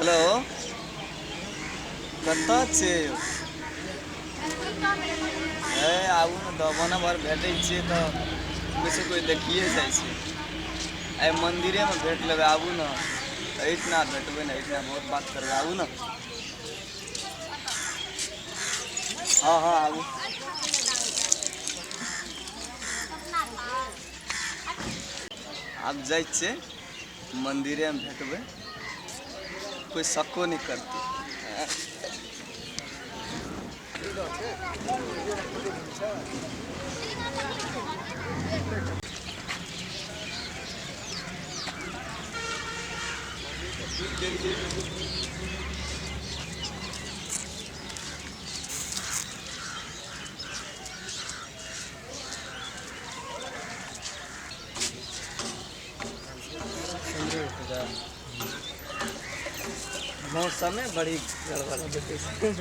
Hello, कतऽ छियै यौ? हे आबू ने, दबना भर भेटै छियै तऽ ओहिसँ कोइ देखिए जाइ छै। आइ मन्दिरेमे भेट लेबै, आबू ने। एहिठिना भेटबै ने, एहिठिना बहुत बात करबै, आबू ने। हँ हँ आबू। आब जाइ छियै मन्दिरेमे भेटबै, कोइ शक्को नहि करतै। मौसमे बड़ी गड़बड़ देखै छै।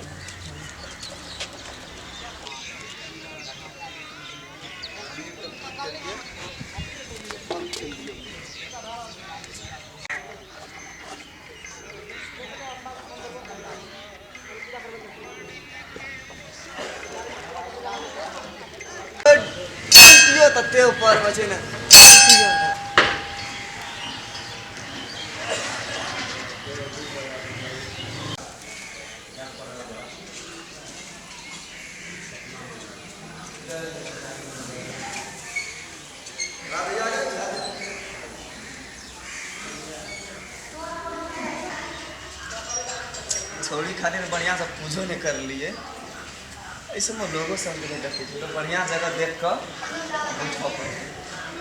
तते ऊपरमे छै ने। छौड़ी खातिर बढ़िआँसँ पूजो नहि करलियै। एहि सबमे लोगो सबके नहि देखै छियै तऽ बढ़िआँ जगह देख कऽ बैठऽ पड़तै।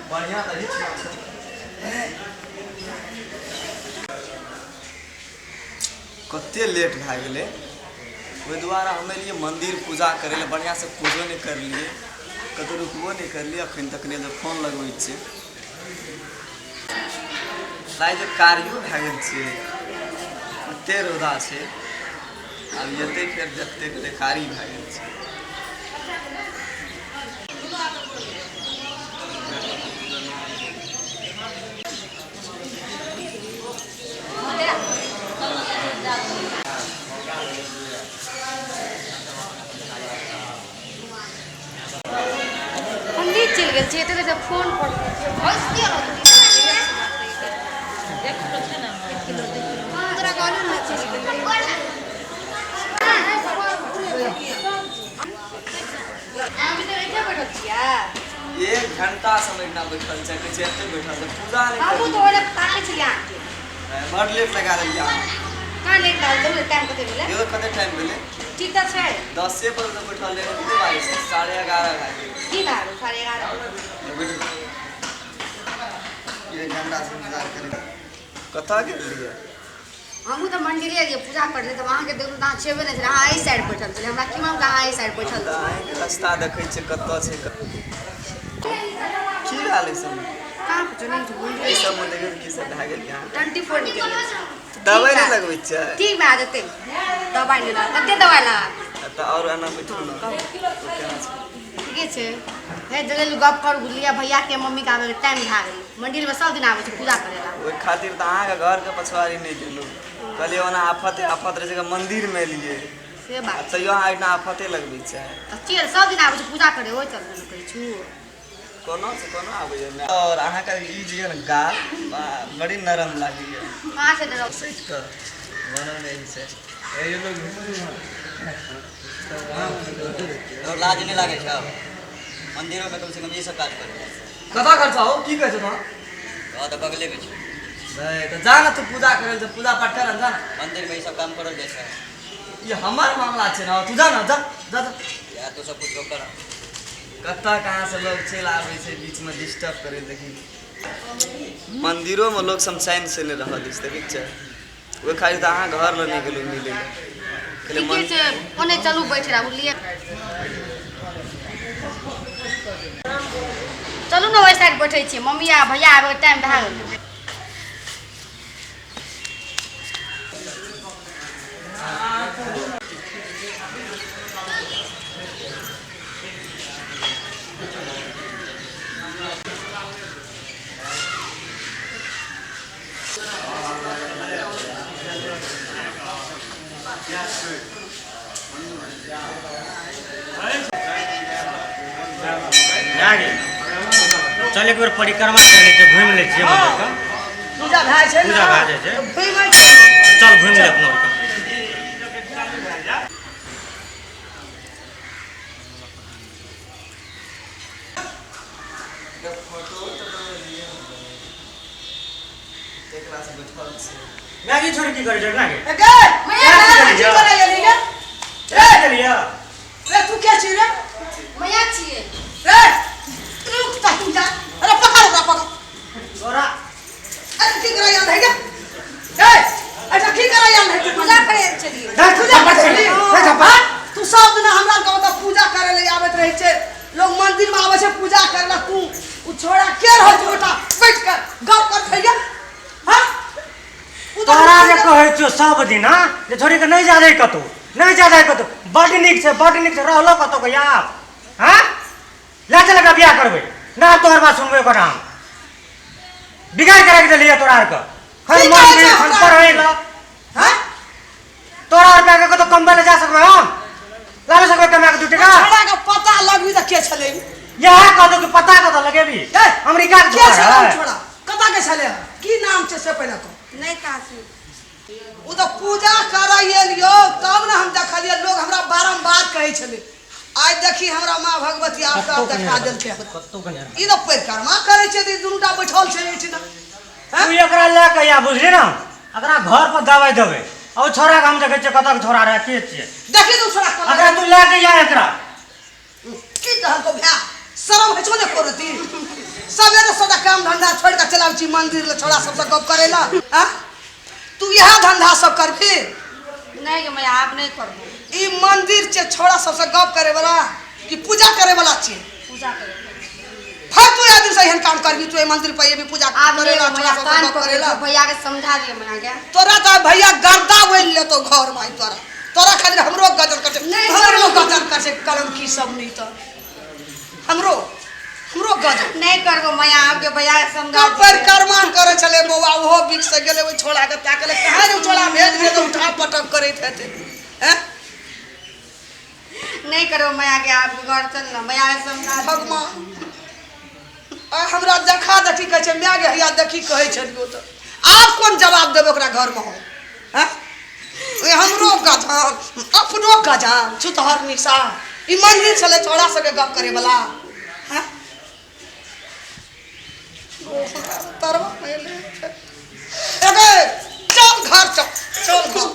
बढ़िआँ तऽ एहिठिना छै। कते लेट भए गेलै, ओहि दुआरे हम एलियै मन्दिर पूजा करै लए। बढ़िआँसँ पूजो नहि करलियै, कतहु रुकबो नहि करलियै। अखन तक नहि फोन लगबै छियै। लागै छै कारियो भए गेल छै, कते रौदा छै। आब एतै फेर देखतै कते कारी भए गेल छै। मन्दिर चलि गेल छियै, एते देर फोन पर तोरा कहलहुँ ने चलि गेलियै। एक घंटा से हम एहिठिना बैठल छै, कहै छै एते बैठल छै, पूजा नहि हमहूँ तऽ ओने ताकै छलियै अहाँके। बड लेट लगा देलियै अहाँ। कहाँ लेट लागल? देखू टाइम कते भेलै। देखो कते टाइम भेलै। ठीक तऽ छै। 10 पर तऽ बैठल रहियै, कते बाजै छै? 11:30 भए गेल। की भए गेल 11:30? बैठू, एक घंटा से इंतजार करै। कतऽ गेल रहियै? हमहूँ तऽ मन्दिरे गेलियै पूजा करले, तऽ अहाँके देखलहुँ तऽ अहाँ छेबे नहि छलै, अहाँ एहि साइड बैठल छलियै। हमरा की मालूम अहाँ एहि साइड बैठल छी। अहाँके रास्ता देखै छियै कतऽ छै। की भेल एहि सबमे? कहाँ कुछो नहि। एहि सबमे देखियौ की सब भए गेल। अहाँ 24 निकलि गेल। दवाइ नहि लगबै छियै? ठीक भए जेतै, दवाइ नहि लगा। कते दवाइ लगा? तऽ आओर एना बैठू ने, केना छै? ठीके छै। हे जल्दी गप करू, बुझलियै? भैयाके मम्मीके आबैके टाइम भए गेलै। मन्दिरमे सब दिन आबै छै पूजा करै लए। ओहि खातिर तऽ अहाँके घरके पछुआरी नहि गेलहुँ। कहलियै ओना आफते आफत रहै छै, मन्दिरमे एलियै से बात। तैयो अहाँ एहिठिना आफते लगबै छै। तऽ सब दिन आबै छै पूजा करै, ओहि चलते ने कहै छु। कोना से कोना आबैए। आओर अहाँके ई जे यऽ ने गाल बड़ी नरम लागैए। कहाँ से नरम? सटि कऽ बनल एहि से। लाज नहि लागै छै मन्दिरोमे कम से कम ई सब काज करू। कतऽ खर्चा हो? की कहै छौ तोहर? तऽ बगलेमे छै। तऽ जा ने तू पूजा करै लए, पूजा पाठ कर, जा ने। मन्दिरमे ई सब काम करल जाइ छै? ई हमर मामला छै ने, तू जा ने, जा जा जा। या तू सब कुछो कर। कतऽ कहाँ से लोग चलि आबै छै बीचमे डिस्टर्ब करै। देखी मन्दिरोमे लोक सब चैन से नहि रहल अछि, देखै छै। ओहि खातिर तऽ अहाँ घर लग नहि गेलहुँ मिलै लए। ठीके छै, ओने चलू बैठ रह, बुझलियै? चलू ने ओहि साइड बैठै छियै। मम्मी आ भैया आबैके टाइम भए गेल। चल एक बेर परिक्रमा कर लै छियै, घुमि लै छियै मन्दिरके। पूजा भए छै ने? पूजा भए जाइ छै। घुमि छै। चल घुमि ले अपना आरके। एकरा से बैठल छै। मैगी छोड़ि की करै छै नागे? ए गे, मैया, की करै गेली गे? रे गेलियै। रे तू के छी रे? मैया छियै। रे रुक त तू जा। अरे पकड़ ओकरा, पकड़। तोरा अरे की करै आयल है गे? ए ऐसा की करै आयल है तू? पूजा करे छलियै। पूजा करै छली? तू सब दिना हमरा गाँव तऽ पूजा करै लए आबैत रहै छै। लोग मंदिर में आबै छै पूजा करै लए। तू उ छोड़ा के रहै छै बेटा बैठ के गप कर खैया? हाँ तोरा जे कहै छियौ सब दिना जे छोड़ी के नहि जा दे कतौ, नहि जा दे कतौ, बड नीक छै, बड नीक छै, रहलो कतौ के यार। हाँ लए चल एकरा, बियाह करबै ना तोहर बात सुनबै ओकर। हम बिगाड़ के राखि देलियै तोरा आरके। खन की कहै मन्दिर छै खन हमरा? पढ़ै लए। हाँ तोरा आरके आगे कतौ कमबै लए जा सकबै हम? लाबि सकबै कमा के 2 टका? छोड़ा के पता लगबी तऽ के छलै? इएह कहतौ कि पता कतऽ लगेबी? ए, अमेरिका के के छोड़ा छलै है। छोड़ा कतऽ के छलै? की नाम छै से पहिले कह। नहि कासी। ओ तऽ पूजा करै एलियो तब ने हम देखलियै। लोग हमरा बारम्बार कहै छलै। आइ देखी हमरा माँ भगवती आब तऽ देखा देलकै हमरा। कतौ के नहि। ई तऽ परिक्रमा करै छै तऽ ई दुनूटा बैठल छै एहिठिना। तू एकरा लए के आ, बुझली ने? एकरा घर पर दवाइ देबै। आ ओ छोड़ा के हम देखै छियै कतऽ के छोड़ा रहै, के छियै। देखी तू छोड़ा कतऽ। एकरा तू लए के आ एकरा। की कहलको भाय, शरम होइ छौ ने करती? सवेरे सदा काम धंधा छोड़ि कऽ चलाबै छी मंदिर लए छोड़ा सबसँ गप करै लए। आँ तू इएह धंधा सब करबी? नहि गे मैया, आब नहि करबो। ई मंदिर छै छोड़ा सबसँ गप करे वाला कि पूजा करे वाला छै? पूजा करे। फिर तू एहि दिन से एहन काम करबी? तू एहि मंदिर पर एबी पूजा आब करे नहि ला, गे छोड़ा मैया, सबसँ कान गप करे पकड़ै ला? छियौ, भैया के समझा दिअ मैया के। तोरा तऽ भैया गर्दा ओलि लेतौ घर में। तोरा तोरा खातिर हमरो गजल कर छै। नहि हमरो करबो। गजल कर छै कलंकी सब। नहि तऽ हमरो हमरो गजल। नहि करबो मैया, आब के भैया के समझा कब परिक्रमा करै छलै बौआ, ओहो बिक से गेलै। ओहि छोड़ा के ताकले कहाँ जे छोड़ा भेज गेल, उठा पटक करैत हेतै। हैं नहि करबो मैया के, आब घर चल ने, भैया के समझा दिअ। भगवान, आ हमरा देखा देखी कहै छै माय गे, हैया देखी कहै छलियौ। तऽ आब कोन जवाब देबै ओकरा घरमे हम? हैं ओए हमरो गजान, अपनो गजान छुतहर निशा। ई मंदिर छलै छोड़ा सबके गप करे वाला? हैं तरवा पहिले एगे। चल घर, चल चल घर।